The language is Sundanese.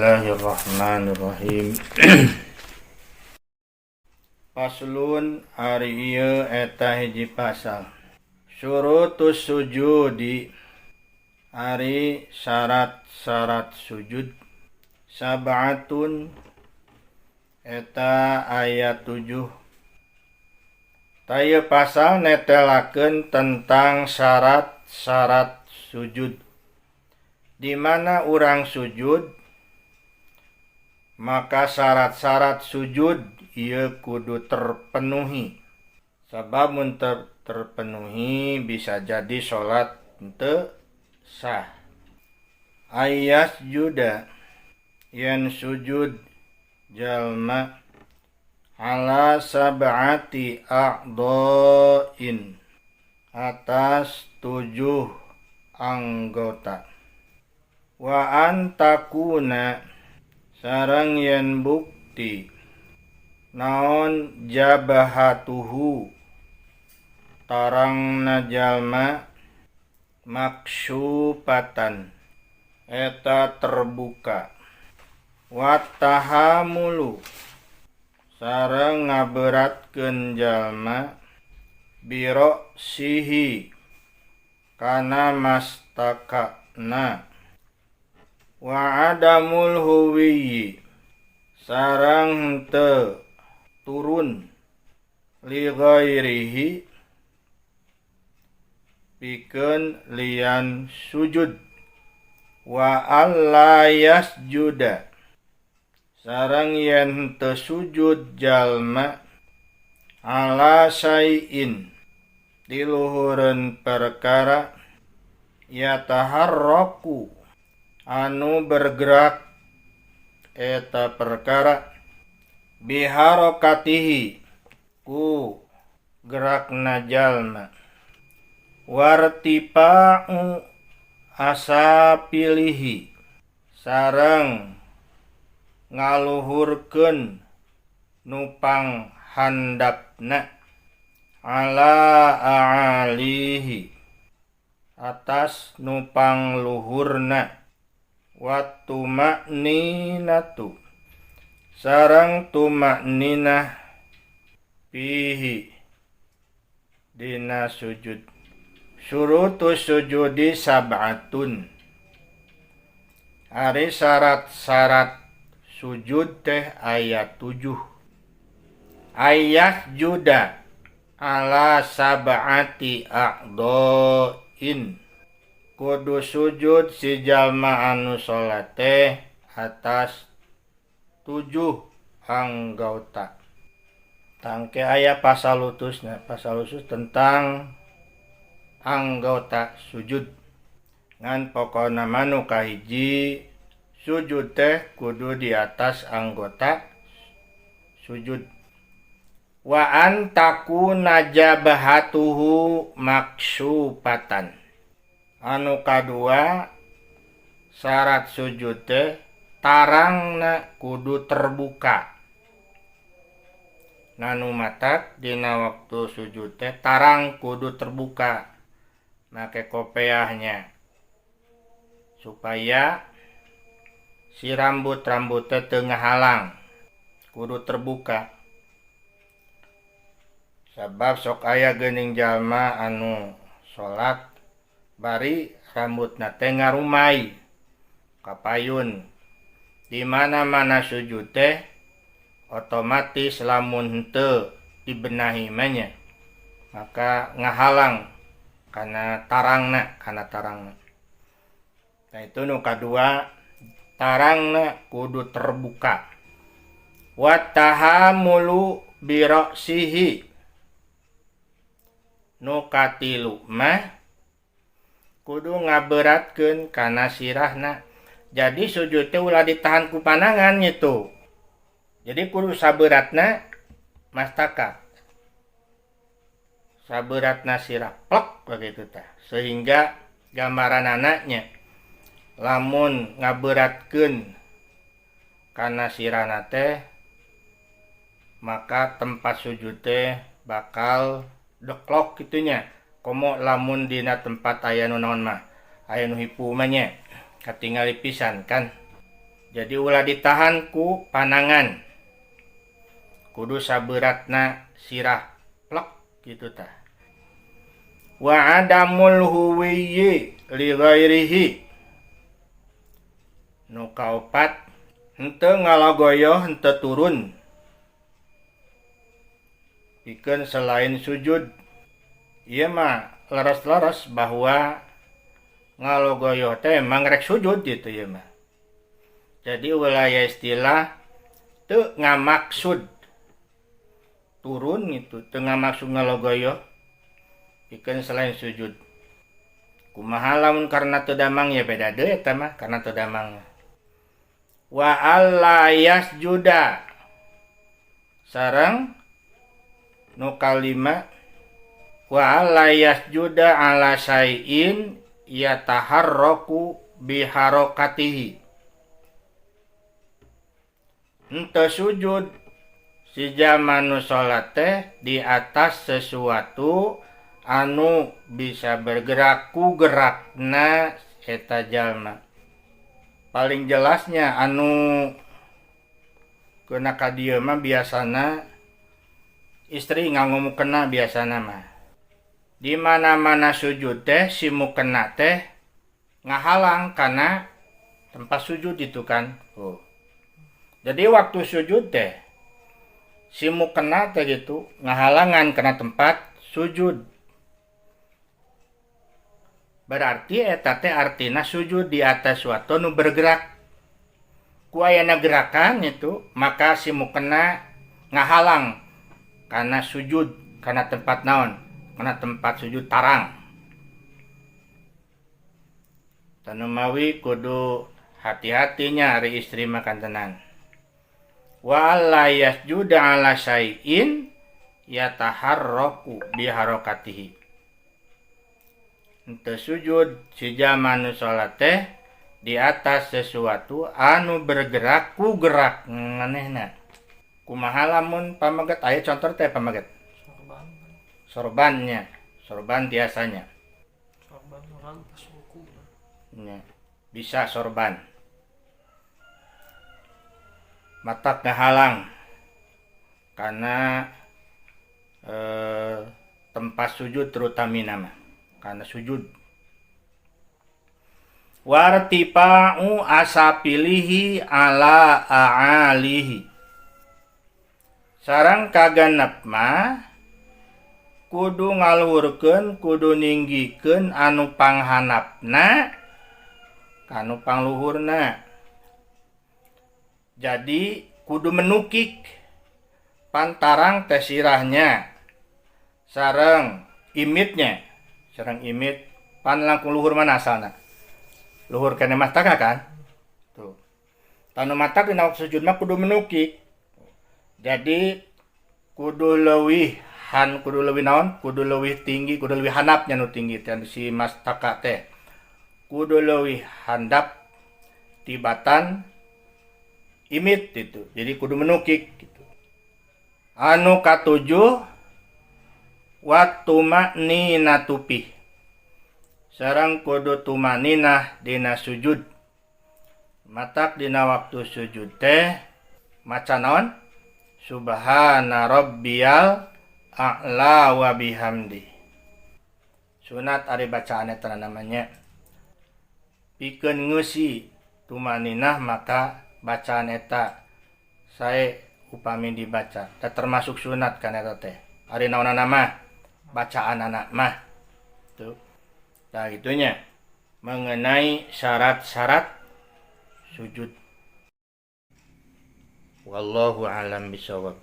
Bismillahirrahmanirrahim. Faslun, ari ieu eta hiji pasal. Syurutus sujudi, ari syarat-syarat sujud, sab'atun, eta aya 7. Tah, ieu pasal netelakeun tentang syarat-syarat sujud. Di mana urang sujud, maka syarat-syarat sujud ieu kudu terpenuhi. Sabab mun terpenuhi, bisa jadi salat henteu sah. Ayyasjuda, yen sujud jalma, ala sab'ati a'dha'in, atas 7 anggota. Wa an takuna, sareng yen bukti naon jabhatuhu, tarangna jalma, maksyufatan, eta terbuka. Wa tahamulu, sareng ngaberatkeun jalma, bira'sihi, kana mastakana. Wa adamul huwiyyi, sareng henteu turun, li ghairihi, pikeun lian sujud. Wa alla yasjuda, sareng yen henteu sujud jalma, ala syai'in, di luhureun perkara, yataharraku, anu bergerak eta perkara, biharokatihi, ku gerakna jalma, wartifa'u asafilihi, sareng ngaluhurkeun nu panghandapna, ala a'alihi, atas nu pangluhurna. Wa tuma'ninatu, sareng tuma'ninah, fihi, dina sujud. Syurutus sujudi sab'atun, ari syarat-syarat sujud teh aya 7. Ayyasjuda ala sab'ati a'dha'in, kudu sujud si jalma anu salat teh atas 7 anggota. Tangke aya pasal khususnya, pasal khusus tentang anggota sujud. Ngan pokona mah nu kahiji, sujud teh kudu di atas anggota sujud. Wa an takuna jabhatuhu maksyufatan. Anu kadua, syarat sujud teh tarangna kudu terbuka. Nu matak dina waktu sujud teh tarang kudu terbuka, make kopeahnya, supaya si rambut-rambut teh teu ngahalang, kudu terbuka. Sabab sok aya geuning jalma anu salat bari rambutna teh ngarumay kapayun. Di mana-mana sujud teh otomatis lamun henteu dibenahi mah nya, maka ngahalang kana tarangna, kana tarangna. Nah, itu nu kadua, tarangna kudu terbuka. Wa tahamulu bira'sihi, nu katilu mah kudu ngaberatkeun kana sirahna. Jadi sujud teh ulah ditahan ku panangan gitu. Jadi kudu saberatna mastaka, saberatna sirah, plek begitu tah. Sehingga gambaran anaknya lamun ngaberatkeun kana sirahna teh, maka tempat sujud teh bakal deklok kitunya. Komo lamun dina tempat aya nu naon mah, aya nu hipu mah nya, katingali pisan kan. Jadi ulah ditahan ku panangan, kudu saberatna sirah plek gitu tah. Wa adamul huwiyyi li ghairihi. Nu kaopat, henteu ngalagoyoh, henteu turun pikeun selain sujud. Ieu mah leres-leres bahwa ngalogoyoh teh emang rek sujud gitu ieu mah. Jadi wilayah istilah teu ngamaksud turun gitu, teu ngamaksud ngalogoyoh pikeun selain sujud. Kumaha lamun karena teu damang, ya beda deui eta mah karena teu damang. Wa alla yasjuda, sareng nu kalima, wa alla yasjuda ala syai'in yataharraku biharokatihi. Henteu sujud si jalma nu salat teh di atas sesuatu anu bisa bergerak ku gerakna eta jalma. Paling jelasnya anu kena ka dieu mah biasana istri nganggo mukena biasana mah. Di mana-mana sujud teh si mukena teh ngahalang kana tempat sujud itu kan. Oh. Jadi waktu sujud teh si mukena teh gitu ngahalangan kana tempat sujud. Berarti eta teh artina sujud di atas suatu nu bergerak. Ku ayana gerakan itu maka si mukena ngahalang kana sujud, kana tempat naon, kana tempat sujud tarang. Tanu mawi kudu hati-hatinya ari istri makan tenan. Wa alla yasjuda ala syai'in yataharraku biharakatihi. Henteu sujud si jalma nu salat teh di atas sesuatu anu bergerak ku gerak manehna. Kumaha lamun pameget, aya contoh teh pameget? Sorban. Sorbannya, sorban biasanya. Sorban orang pas ruku. Nya, bisa sorban. Matak ngahalang karena tempat sujud terutamina mah karena sujud. Wartifa'u asafilihi ala a'alihi. Sareng kagenep mah kudu ngaluhurkeun, kudu ninggikeun anu panghandapna kanu pangluhurna. Jadi kudu menukik pantarang teh sirahnya sareng imitnya, sareng imit pan langkung luhur mana asalna, luhur kene mah taka kan tuh. Tanu matak dina waktu sujud mah kudu menukik, jadi kudu leuwih han, kudu leuwih naon, kudu leuwih tinggi, kudu leuwih handapnya nu tinggi teh si mastaka teh kudu leuwih handap tibatan imit gitu. Jadi kudu menukik gitu. Anu katujuh, wattuma'ninatu fih. Sareng kudu tumaninah dina sujud. Matak dina waktu sujud teh maca naon? Subhana rabbiyal a'la wa bihamdi. Sunat ari bacaan eta namanya. Pikeun ngeusi tumaninah maka bacaan eta sae upami dibaca. Teh termasuk sunat kan eta teh. Ari naonana mah bacaan anak mah. Tuh. Nah gitunya mengenai syarat-syarat sujud. Wallahu a'lam bishawab.